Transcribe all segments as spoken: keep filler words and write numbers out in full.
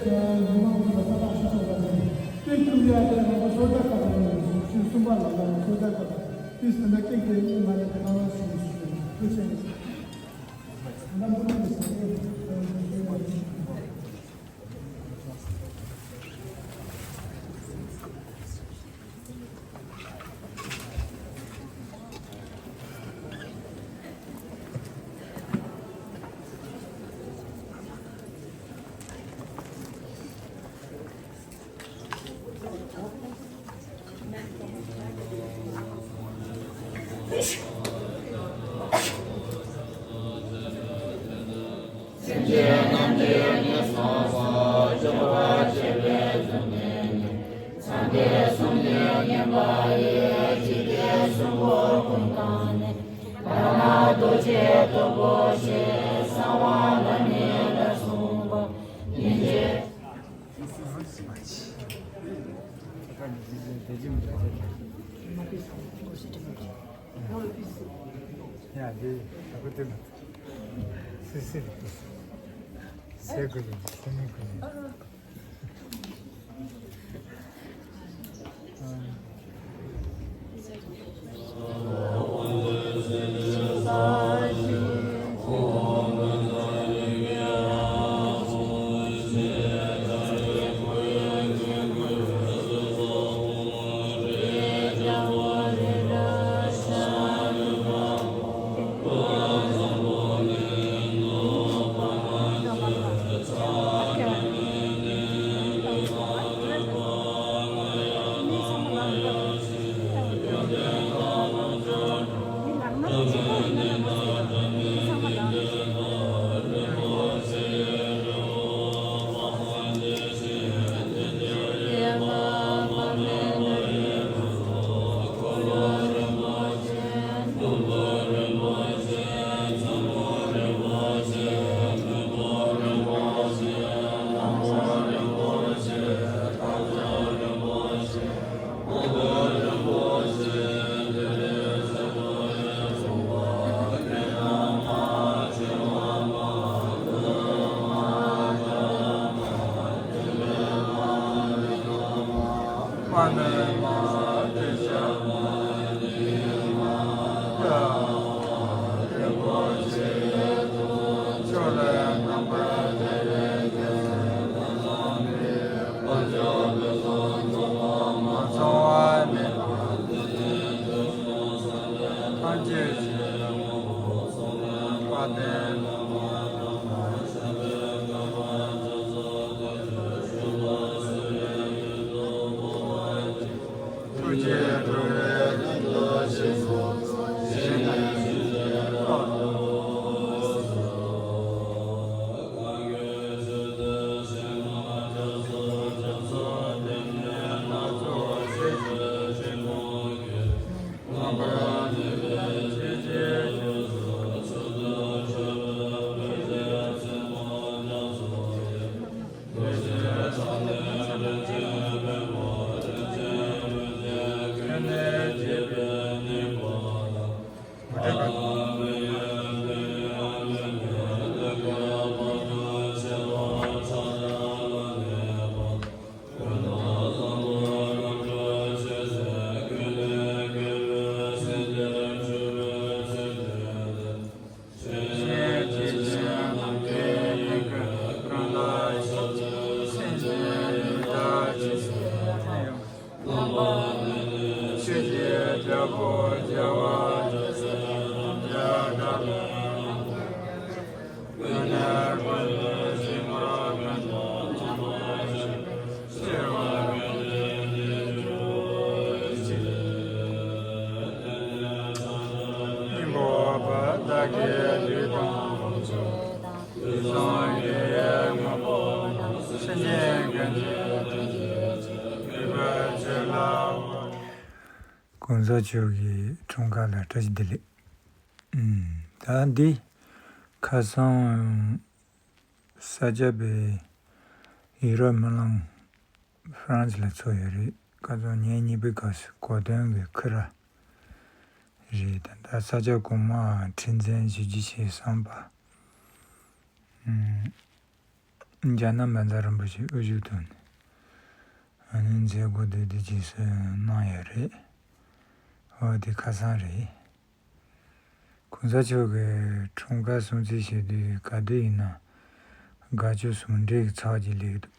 སེམས་ཅན་ཐམས་ཅད་ཀྱི་སོ་སོར་གྱུར་པ་བྱས་པའི་ཚུལ་ནི། སངས་རྒྱས་གསུང་གི་བསྙེན་པ་ཡི། འཇིག་རྟེན་གསུམ་པོ་ཀུན་བཀང་ནས། བར་སྣང་རྡོ་རྗེའི་སྟུག་པོ་ཞེས། གསང་བ་ལྷ་མིའི་ལ་གསུངས་པ། ཉིན་བྱེད། གོང་ས་མཆོག་གི་འཁྲུངས་སྐར་ལ་བཀྲ་ཤིས་བདེ་ལེགས། ཨུམ། ད་འདི་ཁ་སང་ས་སྐྱ་པའི་ཡུ་རོབ་སྨོན་ལམ་ཧྥ་རན་སི་ལ་ཚོགས་ཡོད་རེད། ཁ་སང་ཉིན་གཉིས་པའི་སྐབས་སུ་གོ་སྟོན་གྱི་ཁུ་ར་རེད། ད་ལྟ་ས་སྐྱ་གོང་མ་ཁྲི་འཛིན་ཞུ་རྒྱུ་ཞིག་བསམ་པ། ཨུམ། རྒྱ་ནག་བཛྲ་རིན་པོ་ཆེ་དབུ་བཞུགས་དང་ནི། ཨ་ནི་མཛད་སྒོ་འདི་འདི་རྗེས་སུ་གནང་ཡོད་རེད། འོ་དེ་ཁ་སང་རེད། གོང་ས་མཆོག་གི་འཁྲུངས་སྐར་སྲུང་བརྩི་བྱེད་དུས་ག་དུས་ཡིན་ན་དགའ་སྐྱོ་ཟུང་འབྲེལ་གྱི་ཚོགས་ཀྱི་ལེགས་འདུག་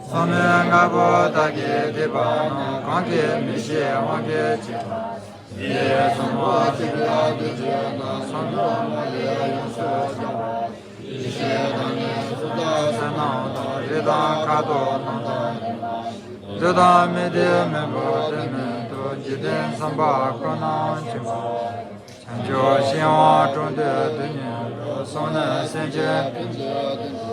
གསང་མེད་ལྔ་པོ་དག་གིས་བསྡུས་པ་རྣམས། གང་གིས་མི་ཤེས་དབང་གིས་བྱས་པ། དེ་ཡི་གསང་བ་ཐིག་ལེ་བདུན་ཅུ་དང་། གསང་སྒྲོམ་མ་ལས་ཡོངས་སུ་གྲུབ་པ། ཡེ་ཤེས་དང་ནི་གཙུག་ཏོར་གསལ་སྣང་དང་། རིགས་དང་ཁ་དོག་རྣམས་དང་ལྡན་པ། བདུད་དང་མི་བདེ་མུན་པ་དེ་མེད་དོ། འཇིག་རྟེན་བསམ་པ་ཀུན་ནང་འཆིང་བ། བྱང་ཆུབ་ཤིང་དབང་དྲུང་དུ་འདི་ཉིད་དུ། གསུང་ནི་སེམས་ཅན་ཐམས་ཅད་བདེན་པ།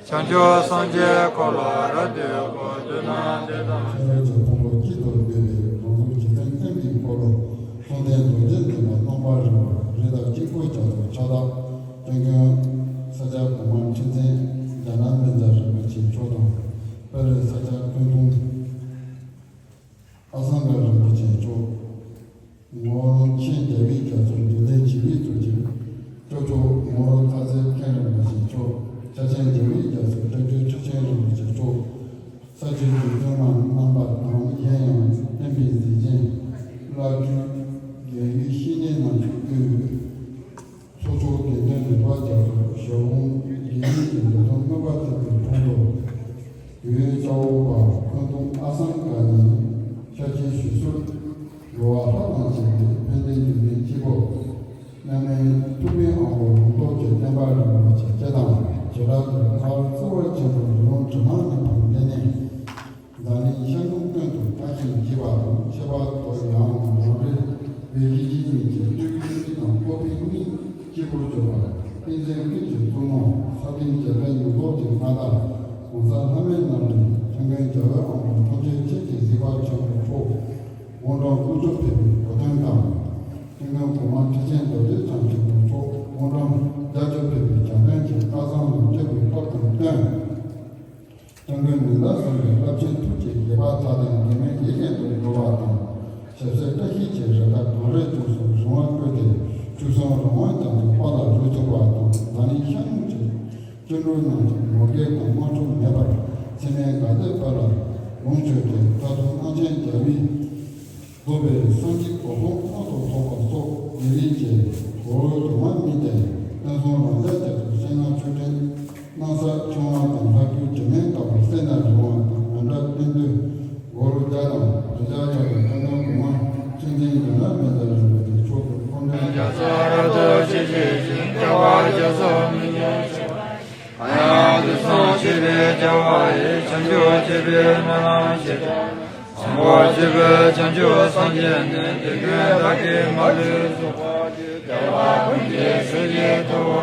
བྱང་ཆུབ་སངས་རྒྱས་འཁོར་ལོ་རབ་བསྡུས་པ། བདུད་རྣམས་བདེ་དང་ཤེས་རབ་ཀྱི་ཕུང་པོ་དཀྱིལ་དུ་བསྡུས་པའི་རང་གཟུགས་འཇིག་རྟེན་མཁྱེན་པའི་འཁོར་ལོ། མཚུངས་ལྡན་རྡོ་རྗེ་འཛིན་པ་རྣམ་པར་རིམ་པ་རིགས་བདག་དཀྱིལ་འཁོར་རྒྱ་མཚོ་ཕྱག་བདག། སྟེང་དགོན་ས་སྐྱ་གོང་མ་ཁྲི་འཛིན་རྒྱ་ནག་བཛྲ་རིན་པོ་ཆེ་མཆོག་དང་། དཔལ་རི་ས་སྐྱ་སྐུ་གདུང་ཨ་སང་ཀ་རིན་པོ་ཆེ་མཆོག་ངོར་མཁན་རྒྱལ་བའི་རྒྱ་མཚོ་འདུལ་བའི་བྱེ་བའི་གཙོ་ཆེན། སྤྲོ་ཕྱོགས་ངོར་ཐར་རྩེ་མཁན་རིན་པོ་ཆེ་མཆོག་ཕྱག་ཆེན་རྒྱལ་བའི་རྒྱ་མཚོ་སྐྱབས་རྗེ་ཁྲི་ཆེན་རིན་པོ་ཆེ་མཆོག་ས་སྤྱི་གི་བཙུན་མ་རྣམ་པ་དང་། གཞན་ཡང་བསྟན་པའི་མཛེས་རྒྱན་བླ་སྤྲུལ་དགེ་བའི་བཤེས་གཉེན་རྣམས་ཀྱི་དབུས། ཚོགས་མཆོག་དགེ་འདུན་རིག་པ་རྒྱ་མཚོ་ཞལ་འོང་དགེ་བའི་འདུན་པ་མངོན་པར་མཛད་པའི་དྲུང་དུ། ཡུལ་ལྕགས་འོག་པ་སྐུ་གདུང་ཨ་སང་ཀ་ཉིད་ཕྱག་ཆེན་ཞུ་གསོལ། འགྲོ་བ་ལྷ་དང་བཅས་པའི་ཕན་བདེའི་རྒྱུ་མཚན་སྐྱེས་བུ། མཉམ་མེད་ཐུབ་པའི་དབང་པོ་ལུང་རྟོགས་ཀྱི་བསྟན་པ་རིན་པོ་ཆེ་སྤྱི་དང་བྱེ་བྲག་ཏུ་ཁ་བ་གཙུག་ལག་ཆེན་པོ་ལས་ལུང་དྲི་མ་མེད་པར་འདི་ནས། འཛམ་གླིང་ཤར་ཁུང་སྟོང་དུ་མཐར་ཕྱིན་བགྱིས་པ་དང་། ཁྱད་པར་དུ་ཡང་ལམ་རིམ་པའི་གཞི་གཅིག་ཉིད་ཀྱི་སྤྲུལ་སྐུའི་མིག་དང་སྤོབས་པའི་མིག་སྐྱེས་བུར་གྱུར་པ། ཏིང་འཛིན་ཀུན་གྱི་གཙུག་ནོར་ས་སྟེང་རྒྱལ་བའི་ཡོངས་རྫོགས་ཀྱི་མངའ་བདག་གོང་ས་ལྷ་མོའི་རྣམ་འདྲེན་ ཆོས་མགོན་རྒྱལ་བའི་དབང་པོ་ཐམས་ཅད་མཁྱེན་ཅིང་གཟིགས་པ་ཆེན་པོ་མཆོག་དབང་དྲག་དཀོན་མཆོག་ཕེབས་པའི་གོ་སྟོན་དང་། ཆོས་མགོན་གོང་མ་ཁྲི་ཆེན་རྡོ་རྗེ་འཆང་ཆེན་པོ་མཆོག་དབང་དྲག་རྒྱ་མཚོ་ཕེབས་པའི་གྱ་སྟོན་གྱི་བཀའ་བཟང་ལ་བཅར་བའི་སྐབས་དང་བསྟུན། སྐྱབས་མགོན་མི་ལ་སོགས་པའི་རླབས་ཆེན་ཐུགས་ཀྱི་དགྱེས་པ་མཐའ་དང་འགལ་མེད་ཡིད་བཞིན་དུ་འགྲོ་བ་དང་། ཞབས་སོར་བཀྲ་ཤིས་ཀྱི་རི་དྭགས་གངས་རིའི་ལྗོངས་སུ་རིང་བ་བཀོད་དེ། བཅུ་གསུམ་རང་དབང་རྒྱ་མཚོའི་དཔལ་ལ་རོལ་ཚུགས་པ་དང་། ན་ནིང་ཤར་ངོས་ཀྱི་སྐྱེ་འགྲོ་རྣམས་ཀྱི་མུ་གེ་དང་དམག་འཁྲུག་མེད་པར་འཚེ་མེད་དགའ་བདེའི་དཔལ་ལ་ལོངས་སྤྱོད་དེ། མཐར་ཐུག་གནང་ཆེན་རྒྱལ་བའི་རྫོགས་པའི་སངས་རྒྱས་གོ་འཕང་དབང་དུ་ཐོབ་པ་སོགས་ཉེ་རིང་གི་གོ་བ་དུ་མ་སྨིན་ཏེ། བསྟན་སྲུང་རང་རྒྱལ་རྒྱ་མཚོའི་སྤྱན་སྔར་མཆོད་སྤྲིན་གནང་ས་ཆུང་བ་དང་ལྷ་སྐུའི་དྲི་མས་བཏབ་པ་གསེར་ནས་བཟུང་བ་དང་། ནམ་ཟླ་སྟོན་དུས་སྒོར་བརྒྱ་དང་བདུན་བརྒྱ་ཡོད་པའི་སྐྱབས་མགོན་གོང་མ་ཆོས་འཛིན་འདི་ན་མེད་པའི་རིན་པོ་ཆེ་མཆོག་གི་འཁོར་འདས་རྒྱ་མཚོ་རབ་ཏུ་ཞི་བྱེད་ཅིང་། རྒྱལ་བ་རྒྱ་མཚོ་མི་བསྐྱོད་ཕྱིར། གང་ཡང་དུས་གསུམ་གཤེགས་པའི་རྒྱལ་བ་ཡི། བྱང་ཆུབ་སྤྱོད་པའི་སྨོན་ལམ་ཞེས་བྱ། བཟང་པོ་སྤྱོད་པའི་བྱང་ཆུབ་སངས་རྒྱས་ནི། དེ་ཀུན་བདག་གིས་མ་ལུས་རྫོགས་པར་བགྱི། རྒྱལ་བ་ཀུན་གྱི་སྲས་ཀྱི་ཐུ་བོ།